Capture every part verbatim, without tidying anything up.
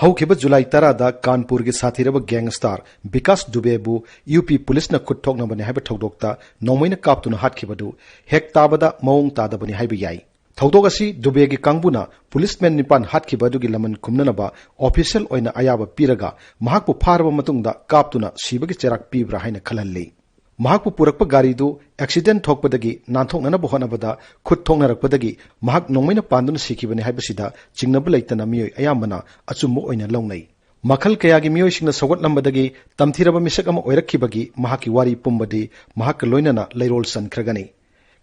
ꯍꯧꯈꯤꯕ ꯖꯨꯂꯥꯏ ꯇꯔꯥꯗ ꯀꯥꯟꯄꯨꯔꯒꯤ ꯁꯥꯊꯤꯔꯕ gangster Vikas ꯗꯨꯕꯦꯕꯨ U ꯄꯤ ꯄꯨꯂꯤꯁꯅ ꯈꯨꯠ ꯊꯣꯛꯅꯕꯅꯤ ꯍꯥꯏꯕ ꯊꯧꯗꯣꯛꯇ ꯅꯣꯡꯃꯩꯅ ꯀꯥꯞꯇꯨꯅ ꯍꯥꯠꯈꯤꯕꯗꯨ ꯍꯦꯛ ꯇꯥꯕꯗ ꯃꯑꯣꯡ ꯇꯥꯗꯕꯅꯤ ꯍꯥꯏꯕ ꯌꯥꯏ꯫ ꯊꯧꯗꯣꯛ ꯑꯁꯤ ꯗꯨꯕꯦꯒꯤ ꯀꯥꯡꯕꯨꯅ ꯄꯨꯂꯤꯁꯃꯦꯟ ꯅꯤꯄꯥꯟ ꯍꯥꯠꯈꯤꯕ ꯑꯗꯨꯒꯤ ꯂꯃꯟ ꯈꯨꯝꯅꯅꯕ ꯑꯣꯐꯤꯁꯤꯌꯦꯜ ꯑꯣꯏꯅ ꯑꯌꯥꯕ ꯄꯤꯔꯒ ꯃꯍꯥꯛꯄꯨ ꯐꯥꯔꯕ ꯃꯇꯨꯡꯗ ꯀꯥꯞꯇꯨꯅ ꯁꯤꯕꯒꯤ ꯆꯩꯔꯥꯛ ꯄꯤꯕ꯭ꯔꯥ ꯍꯥꯏꯅ ꯈꯜꯍꯜꯂꯤ꯫ ꯃꯍꯥꯛꯄꯨ ꯄꯨꯔꯛꯄ ꯒꯥꯔꯤꯗꯨ ꯑꯦꯛꯁꯤꯗꯦꯟ ꯊꯣꯛꯄꯗꯒꯤ ꯅꯥꯟꯊꯣꯛꯅꯅꯕ ꯍꯣꯠꯅꯕꯗ ꯈꯨꯠ ꯊꯣꯛꯅꯔꯛꯄꯗꯒꯤ ꯃꯍꯥꯛ ꯅꯣꯡꯃꯩꯅ ꯄꯥꯟꯗꯨꯅ ꯁꯤꯈꯤꯕꯅꯤ ꯍꯥꯏꯕꯁꯤꯗ ꯆꯤꯡꯅꯕ ꯂꯩꯇꯅ ꯃꯤꯑꯣꯏ ꯑꯌꯥꯝꯕꯅ ꯑꯆꯨꯝꯕ ꯑꯣꯏꯅ ꯂꯧꯅꯩ꯫ ꯃꯈꯜ ꯀꯌꯥꯒꯤ ꯃꯤꯑꯣꯏꯁꯤꯡꯅ ꯁꯧꯒꯠꯂꯝꯕꯗꯒꯤ ꯇꯝꯊꯤꯔꯕ ꯃꯤꯁꯛ ꯑꯃ ꯑꯣꯏꯔꯛꯈꯤꯕꯒꯤ ꯃꯍꯥꯛꯀꯤ ꯋꯥꯔꯤ ꯄꯨꯝꯕꯗꯤ ꯃꯍꯥꯛꯀ ꯂꯣꯏꯅꯅ ꯂꯩꯔꯣꯜ ꯆꯟꯈ꯭ꯔꯒꯅꯤ꯫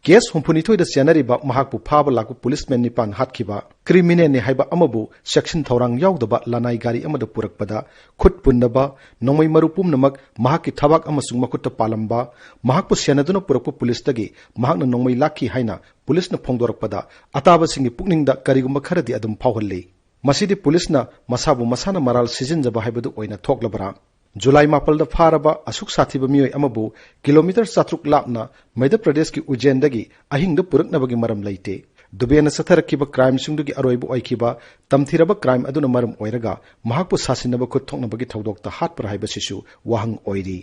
ꯀꯦꯁ ꯍꯨꯝꯐꯨꯅꯤꯊꯣꯏꯗ ꯆꯦꯟꯅꯔꯤꯕ ꯃꯍꯥꯛꯄꯨ ꯐꯥꯕ ꯂꯥꯛꯄ ꯄꯨꯂꯤꯁꯃꯦꯟ ꯅꯤꯄꯥꯟ ꯍꯥꯠꯈꯤꯕ ꯀ꯭ꯔꯤꯃꯤꯅꯦꯜꯅꯤ ꯍꯥꯏꯕ ꯑꯃꯕꯨ ꯆꯦꯛꯁꯤꯟ ꯊꯧꯔꯥꯡ ꯌꯥꯎꯗꯕ ꯂꯅꯥꯏ ꯒꯥꯔꯤ ꯑꯃꯗ ꯄꯨꯔꯛꯄꯗ ꯈꯨꯠ ꯄꯨꯟꯗꯕ, ꯅꯣꯡꯃꯩ ꯃꯔꯨ ꯄꯨꯝꯅꯃꯛ ꯃꯍꯥꯛꯀꯤ ꯊꯕꯥꯛ ꯑꯃꯁꯨꯡ ꯃꯈꯨꯠꯇ ꯄꯥꯜꯂꯝꯕ, ꯃꯍꯥꯛꯄꯨ ꯁꯦꯟꯅꯗꯨꯅ ꯄꯨꯔꯛꯄ ꯄꯨꯂꯤꯁꯇꯒꯤ ꯃꯍꯥꯛꯅ ꯅꯣꯡꯃꯩ ꯂꯥꯛꯈꯤ ꯍꯥꯏꯅ ꯄꯨꯂꯤꯁꯅ ꯐꯣꯡꯗꯣꯔꯛꯄꯗ ꯑꯇꯥꯕꯁꯤꯡꯒꯤ ꯄꯨꯛꯅꯤꯡꯗ ꯀꯔꯤꯒꯨꯝꯕ ꯈꯔꯗꯤ ꯑꯗꯨꯝ ꯐꯥꯎꯍꯜꯂꯤ꯫ ꯃꯁꯤꯗꯤ ꯄꯨꯂꯤꯁꯅ ꯃꯁꯥꯕꯨ ꯃꯁꯥꯅ ꯃꯔꯥꯜ ꯁꯤꯖꯤꯟꯖꯕ ꯍꯥꯏꯕꯗꯨ ꯑꯣꯏꯅ ꯊꯣꯛꯂꯕ꯭ꯔꯥ? ꯖꯨꯂꯥꯏ ꯃꯥꯄꯜꯗ ꯐꯥꯔꯕ ꯑꯁꯨꯛ ꯁꯥꯊꯤꯕ ꯃꯤꯑꯣꯏ ꯑꯃꯕꯨ ꯀꯤꯂꯣꯃꯤꯇꯔ ꯆꯥꯇ꯭ꯔꯨꯛ ꯂꯥꯞꯅ ꯃꯙ꯭ꯌ ꯄ꯭ꯔꯗꯦꯁꯀꯤ ꯎꯖꯦꯟꯗꯒꯤ ꯑꯍꯤꯡꯗ ꯄꯨꯔꯛꯅꯕꯒꯤ ꯃꯔꯝ ꯂꯩꯇꯦ꯫ ꯗꯨꯕꯦꯅ ꯆꯠꯊꯔꯛꯈꯤꯕ ꯀ꯭ꯔꯥꯏꯝꯁꯤꯡꯗꯨꯒꯤ ꯑꯔꯣꯏꯕ ꯑꯣꯏꯈꯤꯕ ꯇꯝꯊꯤꯔꯕ ꯀ꯭ꯔꯥꯏꯝ ꯑꯗꯨꯅ ꯃꯔꯝ ꯑꯣꯏꯔꯒ ꯃꯍꯥꯛꯄꯨ ꯁꯥꯁꯤꯟꯅꯕ ꯈꯨꯠ ꯊꯣꯛꯅꯕꯒꯤ ꯊꯧꯗꯣꯛꯇ ꯍꯥꯠꯄ꯭ꯔꯥ ꯍꯥꯏꯕꯁꯤꯁꯨ ꯋꯥꯍꯪ ꯑꯣꯏꯔꯤ꯫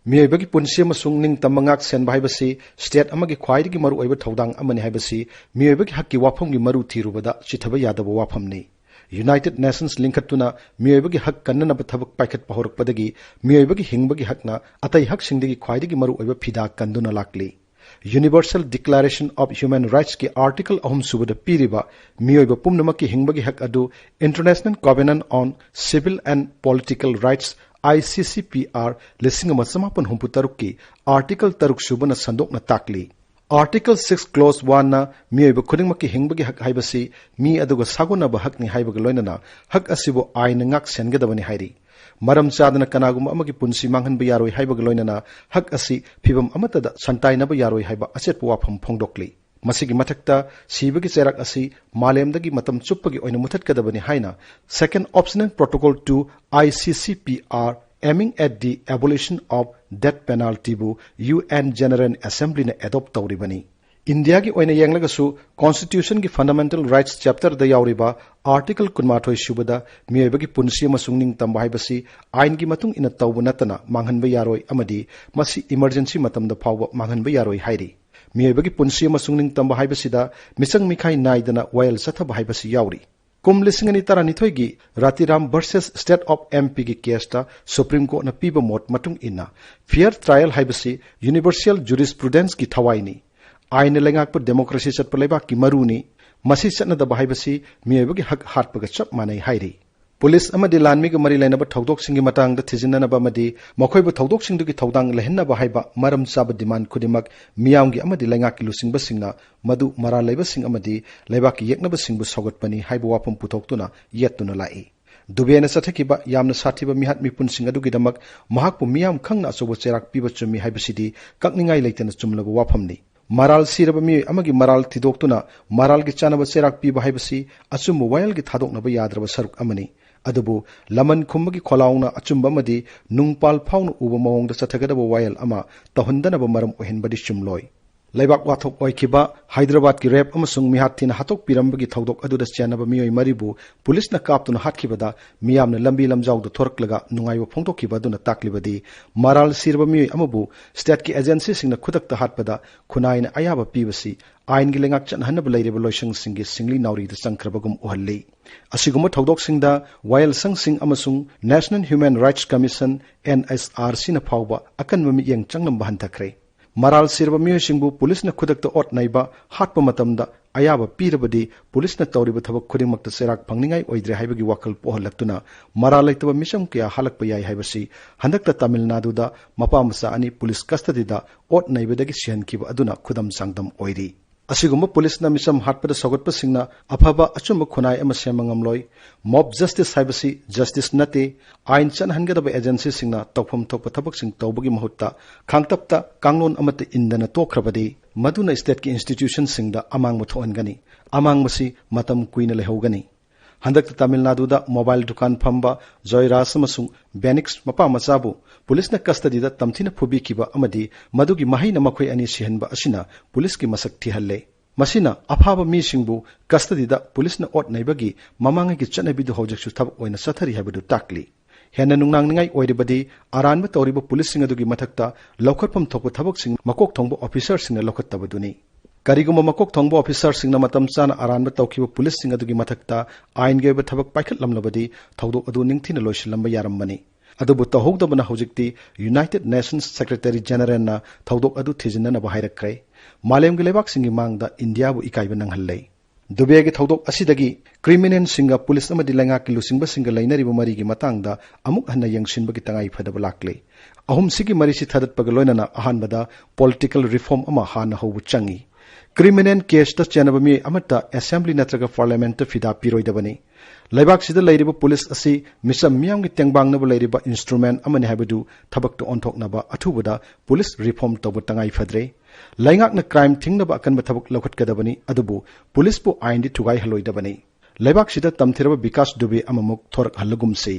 ꯃꯤꯑꯣꯏꯕꯒꯤ ꯄꯨꯟꯁꯤ ꯑꯃꯁꯨꯡ ꯅꯤꯡꯇꯝꯕ ꯉꯥꯛ ꯁꯦꯟꯕ ꯍꯥꯏꯕꯁꯤ ꯁ꯭ꯇꯦꯠ ꯑꯃꯒꯤ ꯈ꯭ꯋꯥꯏꯗꯒꯤ ꯃꯔꯨꯑꯣꯏꯕ ꯊꯧꯗꯥꯡ ꯑꯃꯅꯤ ꯍꯥꯏꯕꯁꯤ ꯃꯤꯑꯣꯏꯕꯒꯤ ꯍꯛꯀꯤ ꯋꯥꯐꯝꯒꯤ ꯃꯔꯨ ꯊꯤꯔꯨꯕꯗ ꯆꯤꯊꯕ ꯌꯥꯗꯕ ꯋꯥꯐꯝꯅꯤ꯫ ꯌꯨꯅꯥꯏꯇꯦꯗ ꯅꯦꯁꯟꯁ ꯂꯤꯡꯈꯠꯇꯨꯅ ꯃꯤꯑꯣꯏꯕꯒꯤ ꯍꯛ ꯀꯟꯅꯅꯕ ꯊꯕꯛ ꯄꯥꯏꯈꯠꯄ ꯍꯧꯔꯛꯄꯗꯒꯤ ꯃꯤꯑꯣꯏꯕꯒꯤ ꯍꯤꯡꯕꯒꯤ ꯍꯛꯅ ꯑꯇꯩ ꯍꯛꯁꯤꯡꯗꯒꯤ ꯈ꯭ꯋꯥꯏꯗꯒꯤ ꯃꯔꯨꯑꯣꯏꯕ ꯐꯤꯗꯥ ꯀꯟꯗꯨꯅ ꯂꯥꯛꯂꯤ꯫ Universal Declaration of Human Rights ꯀꯤ ꯑꯥꯔꯇꯤꯀꯜ ꯑꯍꯨꯝ ꯁꯨꯕꯗ ꯄꯤꯔꯤꯕ ꯃꯤꯑꯣꯏꯕ ꯄꯨꯝꯅꯃꯛꯀꯤ ꯍꯤꯡꯕꯒꯤ ꯍꯛ ꯑꯗꯨ International Covenant on Civil and Political Rights, I C C P R, ꯂꯤꯁꯤꯡ ꯑꯃ ꯆꯃꯥꯄꯟ ꯍꯨꯝꯐꯨ ꯇꯔꯨꯛꯀꯤ ꯑꯥꯔꯇꯤꯀꯜ ꯇꯔꯨꯛ ꯁꯨꯕꯅ ꯁꯟꯗꯣꯛꯅ ꯇꯥꯛꯂꯤ꯫ ꯑꯥꯔꯇꯤꯀꯜ ꯁꯤꯛꯁ ꯀ꯭ꯂꯣꯁ ꯋꯥꯟꯅ ꯃꯤꯑꯣꯏꯕ ꯈꯨꯗꯤꯡꯃꯛꯀꯤ ꯍꯤꯡꯕꯒꯤ ꯍꯛ ꯍꯥꯏꯕꯁꯤ ꯃꯤ ꯑꯗꯨꯒ ꯁꯥꯒꯣꯟꯅꯕ ꯍꯛꯅꯤ ꯍꯥꯏꯕꯒ ꯂꯣꯏꯅꯅ ꯍꯛ ꯑꯁꯤꯕꯨ ꯑꯥꯏꯟꯅ ꯉꯥꯛ ꯁꯦꯟꯒꯗꯕꯅꯤ ꯍꯥꯏꯔꯤ꯫ ꯃꯔꯝ ꯆꯥꯗꯅ ꯀꯅꯥꯒꯨꯝꯕ ꯑꯃꯒꯤ ꯄꯨꯟꯁꯤ ꯃꯥꯡꯍꯟꯕ ꯌꯥꯔꯣꯏ ꯍꯥꯏꯕꯒ ꯂꯣꯏꯅꯅ ꯍꯛ ꯑꯁꯤ ꯐꯤꯚꯝ ꯑꯃꯠꯇꯗ ꯁꯟꯇꯥꯏꯅꯕ ꯌꯥꯔꯣꯏ ꯍꯥꯏꯕ ꯑꯆꯦꯠꯄ ꯋꯥꯐꯝ ꯐꯣꯡꯗꯣꯛꯂꯤ꯫ ꯃꯁꯤꯒꯤ ꯃꯊꯛꯇ ꯁꯤꯕꯒꯤ ꯆꯩꯔꯥꯛ ꯑꯁꯤ ꯃꯥꯂꯦꯝꯗꯒꯤ ꯃꯇꯝ ꯆꯨꯞꯄꯒꯤ ꯑꯣꯏꯅ ꯃꯨꯊꯠꯀꯗꯕꯅꯤ ꯍꯥꯏꯅ Second Optional Protocol to I C C P R, aiming at the abolition of death penalty ꯕꯨ ꯌꯨ ꯑꯦꯟ General Assembly ꯅ ꯑꯦꯗꯣꯞ ꯇꯧꯔꯤꯕꯅꯤ꯫ ꯏꯟꯗꯤꯌꯥꯒꯤ ꯑꯣꯏꯅ ꯌꯦꯡꯂꯒꯁꯨ, ꯀꯣꯟꯁꯇꯤꯇ꯭ꯌꯨꯁꯟꯒꯤ ꯐꯟꯗꯥꯃꯦꯟꯇꯦꯜ ꯔꯥꯏꯠꯁ ꯆꯦꯞꯇꯔꯗ ꯌꯥꯎꯔꯤꯕ ꯑꯥꯔꯇꯤꯀꯜ ꯀꯨꯟꯃꯥꯊꯣꯏ ꯁꯨꯕꯗ ꯃꯤꯑꯣꯏꯕꯒꯤ ꯄꯨꯟꯁꯤ ꯑꯃꯁꯨꯡ ꯅꯤꯡꯇꯝꯕ ꯍꯥꯏꯕꯁꯤ ꯑꯥꯏꯟꯒꯤ ꯃꯇꯨꯡ ꯏꯟꯅ ꯇꯧꯕ ꯅꯠꯇꯅ ꯃꯥꯡꯍꯟꯕ ꯌꯥꯔꯣꯏ ꯑꯃꯗꯤ ꯃꯁꯤ ꯏꯃꯔꯖꯦꯟꯁꯤ ꯃꯇꯝꯗ ꯐꯥꯎꯕ ꯃꯥꯡꯍꯟꯕ ꯌꯥꯔꯣꯏ ꯍꯥꯏꯔꯤ꯫ ꯃꯤꯑꯣꯏꯕꯒꯤ ꯄꯨꯟꯁꯤ ꯑꯃꯁꯨꯡ ꯅꯤꯡꯇꯝꯕ ꯍꯥꯏꯕꯁꯤꯗ ꯃꯤꯆꯪ ꯃꯤꯈꯥꯏ ꯅꯥꯏꯗꯅ ꯋꯥꯌꯦꯜ ꯆꯠꯊꯕ ꯍꯥꯏꯕꯁꯤ ꯌꯥꯎꯔꯤ꯫ ꯀꯨꯝ ꯂꯤꯁꯤꯡ ꯑꯅꯤ ꯇꯔꯥꯅꯤꯊꯣꯏꯒꯤ ꯔꯥꯇꯤꯔꯥꯝ ꯚꯔꯁꯦꯁ ꯁ꯭ꯇꯦꯠ ꯑꯣꯐ ꯑꯦꯝ ꯄꯤꯒꯤ ꯀꯦꯁꯇ ꯁꯨꯄ꯭ꯔꯤꯝ ꯀꯣꯔꯠꯅ ꯄꯤꯕ ꯃꯣꯠ ꯃꯇꯨꯡ ꯏꯟꯅ, ꯐꯤꯌꯔ ꯇ꯭ꯔꯥꯌꯦꯜ ꯍꯥꯏꯕꯁꯤ ꯌꯨꯅꯤꯚꯔꯁꯦꯜ ꯖꯨꯔꯤꯁꯄ꯭ꯔꯨꯗꯦꯟꯁꯀꯤ ꯊꯋꯥꯏꯅꯤ꯫ ꯑꯥꯏꯟꯅ ꯂꯩꯉꯥꯛꯄ ꯗꯦꯃꯣꯀ꯭ꯔꯦꯁꯤ ꯆꯠꯄ ꯂꯩꯕꯥꯛꯀꯤ ꯃꯔꯨꯅꯤ꯫ ꯃꯁꯤ ꯆꯠꯅꯗꯕ ꯍꯥꯏꯕꯁꯤ ꯃꯤꯑꯣꯏꯕꯒꯤ ꯍꯛ ꯍꯥꯠꯄꯒ ꯆꯞ ꯃꯥꯟꯅꯩ ꯍꯥꯏꯔꯤ꯫ ꯄꯨꯂꯤꯁ ꯑꯃꯗꯤ ꯂꯥꯟꯃꯤꯒ ꯃꯔꯤ ꯂꯩꯅꯕ ꯊꯧꯗꯣꯛꯁꯤꯡꯒꯤ ꯃꯇꯥꯡꯗ ꯊꯤꯖꯤꯟꯅꯅꯕ ꯑꯃꯗꯤ ꯃꯈꯣꯏꯕꯨ ꯊꯧꯗꯣꯛꯁꯤꯡꯗꯨꯒꯤ ꯊꯧꯗꯥꯡ ꯂꯩꯍꯟꯅꯕ ꯍꯥꯏꯕ ꯃꯔꯝ ꯆꯥꯕ ꯗꯤꯃꯥꯟ ꯈꯨꯗꯤꯡꯃꯛ ꯃꯤꯌꯥꯝꯒꯤ ꯑꯃꯗꯤ ꯂꯩꯉꯥꯛꯀꯤ ꯂꯨꯆꯤꯡꯕꯁꯤꯡꯅ ꯃꯗꯨ ꯃꯔꯥꯜ ꯂꯩꯕꯁꯤꯡ ꯑꯃꯗꯤ ꯂꯩꯕꯥꯛꯀꯤ ꯌꯦꯛꯅꯕꯁꯤꯡꯕꯨ ꯁꯧꯒꯠꯄꯅꯤ ꯍꯥꯏꯕ ꯋꯥꯐꯝ ꯄꯨꯊꯣꯛꯇꯨꯅ ꯌꯦꯠꯇꯨꯅ ꯂꯥꯛꯏ꯫ ꯗꯨꯕꯦꯅ ꯆꯠꯊꯈꯤꯕ ꯌꯥꯝꯅ ꯁꯥꯊꯤꯕ ꯃꯤꯍꯥꯠ ꯃꯤꯄꯨꯟꯁꯤꯡ ꯑꯗꯨꯒꯤꯗꯃꯛ ꯃꯍꯥꯛꯄꯨ ꯃꯤꯌꯥꯝ ꯈꯪꯅ ꯑꯆꯧꯕ ꯆꯩꯔꯥꯛ ꯄꯤꯕ ꯆꯨꯝꯃꯤ ꯍꯥꯏꯕꯁꯤꯗꯤ ꯀꯛꯅꯤꯡꯉꯥꯏ ꯂꯩꯇꯅ ꯆꯨꯝꯂꯕ ꯋꯥꯐꯝꯅꯤ꯫ ꯃꯔꯥꯜ ꯁꯤꯔꯕ ꯃꯤꯑꯣꯏ ꯑꯃꯒꯤ ꯃꯔꯥꯜ ꯊꯤꯗꯣꯛꯇꯨꯅ ꯃꯔꯥꯜꯒꯤ ꯆꯥꯅꯕ ꯆꯩꯔꯥꯛ ꯄꯤꯕ ꯍꯥꯏꯕꯁꯤ ꯑꯆꯨꯝꯕ ꯋꯥꯌꯦꯜꯒꯤ ꯊꯥꯗꯣꯛꯅꯕ ꯌꯥꯗ꯭ꯔꯕ ꯁꯔꯨꯛ ꯑꯃꯅꯤ꯫ ꯑꯗꯨꯕꯨ ꯂꯃꯟ ꯈꯨꯝꯕꯒꯤ ꯈꯣꯜꯂꯥꯎꯅ ꯑꯆꯨꯝꯕ ꯑꯃꯗꯤ ꯅꯨꯡꯄꯥꯜ ꯐꯥꯎꯅ ꯎꯕ ꯃꯑꯣꯡꯗ ꯆꯠꯊꯒꯗꯕ ꯋꯥꯌꯦꯜ ꯑꯃ ꯇꯧꯍꯟꯗꯅꯕ ꯃꯔꯝ ꯑꯣꯏꯍꯟꯕꯗꯤ ꯆꯨꯝꯂꯣꯏ꯫ ꯂꯩꯕꯥꯛ ꯋꯥꯊꯣꯛ ꯑꯣꯏꯈꯤꯕ ꯍꯥꯏꯗ꯭ꯔꯕꯥꯗꯀꯤ ꯔꯦꯞ ꯑꯃꯁꯨꯡ ꯃꯤꯍꯥꯠ ꯊꯤꯅ ꯍꯥꯠꯇꯣꯛꯄꯤꯔꯝꯕꯒꯤ ꯊꯧꯗꯣꯛ ꯑꯗꯨꯗ ꯆꯦꯟꯅꯕ ꯃꯤꯑꯣꯏ ꯃꯔꯤꯕꯨ ꯄꯨꯂꯤꯁꯅ ꯀꯥꯞꯇꯨꯅ ꯍꯥꯠꯈꯤꯕꯗ ꯃꯤꯌꯥꯝꯅ ꯂꯝꯕꯤ ꯂꯝꯖꯥꯎꯗ ꯊꯣꯔꯛꯂꯒ ꯅꯨꯡꯉꯥꯏꯕ ꯐꯣꯡꯗꯣꯛꯈꯤꯕ ꯑꯗꯨꯅ ꯇꯥꯛꯂꯤꯕꯗꯤ ꯃꯔꯥꯜ ꯁꯤꯔꯕ ꯃꯤꯑꯣꯏ ꯑꯃꯕꯨ ꯁ꯭ꯇꯦꯠꯀꯤ ꯑꯦꯖꯦꯟꯁꯤꯁꯤꯡꯅ ꯈꯨꯗꯛꯇ ꯍꯥꯠꯄꯗ ꯈꯨꯟꯅꯥꯏꯅ ꯑꯌꯥꯕ ꯄꯤꯕꯁꯤ ꯑꯥꯏꯟꯒꯤ ꯂꯩꯉꯥꯛ ꯆꯠꯅꯍꯟꯅꯕ ꯂꯩꯔꯤꯕ ꯂꯣꯏꯁꯪꯁꯤꯡꯒꯤ ꯁꯤꯡꯂꯤ ꯅꯥꯎꯔꯤꯗ ꯆꯪꯈ꯭ꯔꯕꯒꯨꯝ ꯎꯍꯜꯂꯤ꯫ ꯑꯁꯤꯒꯨꯝꯕ ꯊꯧꯗꯣꯛꯁꯤꯡꯗ ꯋꯥꯌꯦꯜꯁꯪꯁꯤꯡ ꯑꯃꯁꯨꯡ National Human Rights Commission, NHRCꯅ ꯐꯥꯎꯕ ꯑꯀꯟꯕ ꯃꯤꯠꯌꯦꯡ ꯆꯪꯂꯝꯕ ꯍꯟꯊꯈ꯭ꯔꯦ꯫ ꯃꯔꯥꯜ ꯁꯤꯔꯕ ꯃꯤꯑꯣꯏꯁꯤꯡꯕꯨ ꯄꯨꯂꯤꯁꯅ ꯈꯨꯗꯛꯇ ꯑꯣꯠ ꯅꯩꯕ, ꯍꯥꯠꯄ ꯃꯇꯝꯗ ꯑꯌꯥꯕ ꯄꯤꯔꯕꯗꯤ ꯄꯨꯂꯤꯁꯅ ꯇꯧꯔꯤꯕ ꯊꯕꯛ ꯈꯨꯗꯤꯡꯃꯛꯇ ꯆꯩꯔꯥꯛ ꯐꯪꯅꯤꯡꯉꯥꯏ ꯑꯣꯏꯗ꯭ꯔꯦ ꯍꯥꯏꯕꯒꯤ ꯋꯥꯈꯜ ꯄꯣꯛꯍꯜꯂꯛꯇꯨꯅ ꯃꯔꯥꯜ ꯂꯩꯇꯕ ꯃꯤꯆꯝ ꯀꯌꯥ ꯍꯥꯠꯂꯛꯄ ꯌꯥꯏ ꯍꯥꯏꯕꯁꯤ ꯍꯟꯗꯛꯇ ꯇꯥꯃꯤꯜ ꯅꯥꯗꯨꯗ ꯃꯄꯥ ꯃꯆꯥ ꯑꯅꯤ ꯄꯨꯂꯤꯁ ꯀꯁꯇꯗꯤꯗ ꯑꯣꯠ ꯅꯩꯕꯗꯒꯤ ꯁꯤꯍꯟꯈꯤꯕ ꯑꯗꯨꯅ ꯈꯨꯗꯝ ꯆꯥꯡꯗꯝ ꯑꯣꯏꯔꯤ꯫ ꯑꯁꯤꯒꯨꯝꯕ ꯄꯨꯂꯤꯁꯅ ꯃꯤꯆꯝ ꯍꯥꯠꯄꯗ ꯁꯧꯒꯠꯄꯁꯤꯡꯅ ꯑꯐꯕ ꯑꯆꯨꯝꯕ ꯈꯨꯟꯅꯥꯏ ꯑꯃ ꯁꯦꯝꯕ ꯉꯝꯂꯣꯏ꯫ ꯃꯣꯕ ꯖꯁꯇꯤꯁ ꯍꯥꯏꯕꯁꯤ ꯖꯁꯇꯤꯁ ꯅꯠꯇꯦ꯫ ꯑꯥꯏꯟ ꯆꯠꯅꯍꯟꯒꯗꯕ ꯑꯦꯖꯦꯟꯁꯤꯁꯤꯡꯅ ꯇꯧꯐꯝ ꯊꯣꯛꯄ ꯊꯕꯛꯁꯤꯡ ꯇꯧꯕꯒꯤ ꯃꯍꯨꯠꯇ ꯈꯥꯡꯇꯞꯇ ꯀꯥꯡꯂꯣꯟ ꯑꯃꯠꯇ ꯏꯟꯗꯅ ꯇꯣꯛꯈ꯭ꯔꯕꯗꯤ ꯃꯗꯨꯅ ꯁ꯭ꯇꯦꯠꯀꯤ ꯏꯟꯁꯇꯤꯇ꯭ꯌꯨꯁꯟꯁꯤꯡꯗ ꯑꯃꯥꯡꯕ ꯊꯣꯛꯍꯟꯒꯅꯤ꯫ ꯑꯃꯥꯡꯕꯁꯤ ꯃꯇꯝ ꯀꯨꯏꯅ ꯂꯩꯍꯧꯒꯅꯤ꯫ ꯍꯟꯗꯛꯇ ꯇꯥꯃꯤꯜ ꯅꯥꯗꯨꯗ ꯃꯣꯕꯥꯏꯜ ꯗꯨꯀꯥꯟ ꯐꯝꯕ ꯖꯣꯏꯔꯥꯖ ꯑꯃꯁꯨꯡ ꯕꯦꯅꯤꯛꯁ ꯃꯄꯥ ꯃꯆꯥꯕꯨ ꯄꯨꯂꯤꯁꯅ ꯀꯁꯇꯗꯤꯗ ꯇꯝꯊꯤꯅ ꯐꯨꯕꯤꯈꯤꯕ ꯑꯃꯗꯤ ꯃꯗꯨꯒꯤ ꯃꯍꯩꯅ ꯃꯈꯣꯏ ꯑꯅꯤ ꯁꯤꯍꯟꯕ ꯑꯁꯤꯅ ꯄꯨꯂꯤꯁꯀꯤ ꯃꯁꯛ ꯊꯤꯍꯜꯂꯦ꯫ ꯃꯁꯤꯅ ꯑꯐꯥꯕ ꯃꯤꯁꯤꯡꯕꯨ ꯀꯁꯇꯗꯤꯗ ꯄꯨꯂꯤꯁꯅ ꯑꯣꯠ ꯅꯩꯕꯒꯤ ꯃꯃꯥꯡꯉꯩꯒꯤ ꯆꯠꯅꯕꯤꯗꯨ ꯍꯧꯖꯤꯛꯁꯨ ꯊꯕꯛ ꯑꯣꯏꯅ ꯆꯠꯊꯔꯤ ꯍꯥꯏꯕꯗꯨ ꯇꯥꯛꯂꯤ꯫ ꯍꯦꯟꯅ ꯅꯨꯡꯅꯥꯡꯅꯤꯡꯉꯥꯏ ꯑꯣꯏꯔꯤꯕꯗꯤ, ꯑꯔꯥꯟꯕ ꯇꯧꯔꯤꯕ ꯄꯨꯂꯤꯁꯁꯤꯡ ꯑꯗꯨꯒꯤ ꯃꯊꯛꯇ ꯂꯧꯈꯠꯐꯝ ꯊꯣꯛꯄ ꯊꯕꯛꯁꯤꯡ ꯃꯀꯣꯛ ꯊꯣꯡꯕ ꯑꯣꯐꯤꯁꯔꯁꯤꯡꯅ ꯂꯧꯈꯠꯇꯕꯗꯨꯅꯤ꯫ ꯀꯔꯤꯒꯨꯝꯕ ꯃꯀꯣꯛ ꯊꯣꯡꯕ ꯑꯣꯐꯤꯁꯔꯁꯤꯡꯅ ꯃꯇꯝ ꯆꯥꯅ ꯑꯔꯥꯟꯕ ꯇꯧꯈꯤꯕ ꯄꯨꯂꯤꯁꯁꯤꯡ ꯑꯗꯨꯒꯤ ꯃꯊꯛꯇ ꯑꯥꯏꯟꯒꯤ ꯑꯣꯏꯕ ꯊꯕꯛ ꯄꯥꯏꯈꯠꯂꯝꯂꯕꯗꯤ ꯊꯧꯗꯣꯛ ꯑꯗꯨ ꯅꯤꯡꯊꯤꯅ ꯂꯣꯏꯁꯤꯜꯂꯝꯕ ꯌꯥꯔꯝꯕꯅꯤ꯫ ꯑꯗꯨꯕꯨ ꯇꯧꯍꯧꯗꯕꯅ ꯍꯧꯖꯤꯛꯇꯤ ꯌꯨꯅꯥꯏꯇꯦꯗ ꯅꯦꯁꯟꯁ ꯁꯦꯀ꯭ꯔꯦꯇꯔꯤ ꯖꯦꯅꯔꯦꯜꯅ ꯊꯧꯗꯣꯛ ꯑꯗꯨ ꯊꯤꯖꯤꯟꯅꯅꯕ ꯍꯥꯏꯔꯛꯈ꯭ꯔꯦ꯫ ꯃꯥꯂꯦꯝꯒꯤ ꯂꯩꯕꯥꯛꯁꯤꯡꯒꯤ ꯃꯥꯡꯗ ꯏꯟꯗꯤꯌꯥꯕꯨ ꯏꯀꯥꯏꯕ ꯅꯪꯍꯜꯂꯦ꯫ ꯗꯨꯕꯦꯒꯤ ꯊꯧꯗꯣꯛ ꯑꯁꯤꯗꯒꯤ ꯀ꯭ꯔꯤꯃꯤꯅꯦꯜꯁꯤꯡꯒ ꯄꯨꯂꯤꯁ ꯑꯃꯗꯤ ꯂꯩꯉꯥꯛꯀꯤ ꯂꯨꯆꯤꯡꯕꯁꯤꯡꯒ ꯂꯩꯅꯔꯤꯕ ꯃꯔꯤꯒꯤ ꯃꯇꯥꯡꯗ ꯑꯃꯨꯛ ꯍꯟꯅ ꯌꯦꯡꯁꯤꯟꯕꯒꯤ ꯇꯉꯥꯏ ꯐꯗꯕ ꯂꯥꯛꯂꯦ꯫ ꯑꯍꯨꯝꯁꯤꯒꯤ ꯃꯔꯤꯁꯤ ꯊꯥꯗꯠꯄꯒ ꯂꯣꯏꯅꯅ ꯑꯍꯥꯟꯕꯗ ꯄꯣꯂꯤꯇꯤꯀꯦꯜ ꯔꯤꯐꯣꯔꯝ ꯑꯃ ꯍꯥꯟꯅ ꯍꯧꯕ ꯆꯪꯏ꯫ ꯀ꯭ꯔꯤꯃꯤꯅꯦꯜ ꯀꯦꯁꯇ ꯆꯦꯟꯅꯕ ꯃꯤꯑꯣꯏ ꯑꯃꯠꯇ ꯑꯦꯁꯦꯝꯕ꯭ꯂꯤ ꯅꯠꯇ꯭ꯔꯒ ꯄꯥꯔꯂꯤꯌꯥꯃꯦꯟꯠꯇ ꯐꯤꯗꯥ ꯄꯤꯔꯣꯏꯗꯕꯅꯤ꯫ ꯂꯩꯕꯥꯛꯁꯤꯗ ꯂꯩꯔꯤꯕ ꯄꯨꯂꯤꯁ ꯑꯁꯤ ꯃꯤꯆꯝ ꯃꯤꯌꯥꯝꯒꯤ ꯇꯦꯡꯕꯥꯡꯅꯕ ꯂꯩꯔꯤꯕ ꯏꯟꯁꯇ꯭ꯔꯨꯃꯦꯟ ꯑꯃꯅꯤ ꯍꯥꯏꯕꯗꯨ ꯊꯕꯛꯇ ꯑꯣꯟꯊꯣꯛꯅꯕ ꯑꯊꯨꯕꯗ ꯄꯨꯂꯤꯁ ꯔꯤꯐꯣꯔꯝ ꯇꯧꯕ ꯇꯉꯥꯏ ꯐꯗ꯭ꯔꯦ꯫ ꯂꯩꯉꯥꯛꯅ ꯀ꯭ꯔꯥꯏꯝ ꯊꯤꯡꯅꯕ ꯑꯀꯟꯕ ꯊꯕꯛ ꯂꯧꯈꯠꯀꯗꯕꯅꯤ, ꯑꯗꯨꯕꯨ ꯄꯨꯂꯤꯁꯄꯨ ꯑꯥꯏꯟꯗꯤ ꯊꯨꯒꯥꯏꯍꯜꯂꯣꯏꯗꯕꯅꯤ꯫ ꯂꯩꯕꯥꯛꯁꯤꯗ ꯇꯝꯊꯤꯔꯕ ꯕꯤꯀꯥꯁ ꯗꯨꯕꯦ ꯑꯃꯃꯨꯛ ꯊꯣꯔꯛꯍꯜꯂꯒꯨꯝꯁꯤ꯫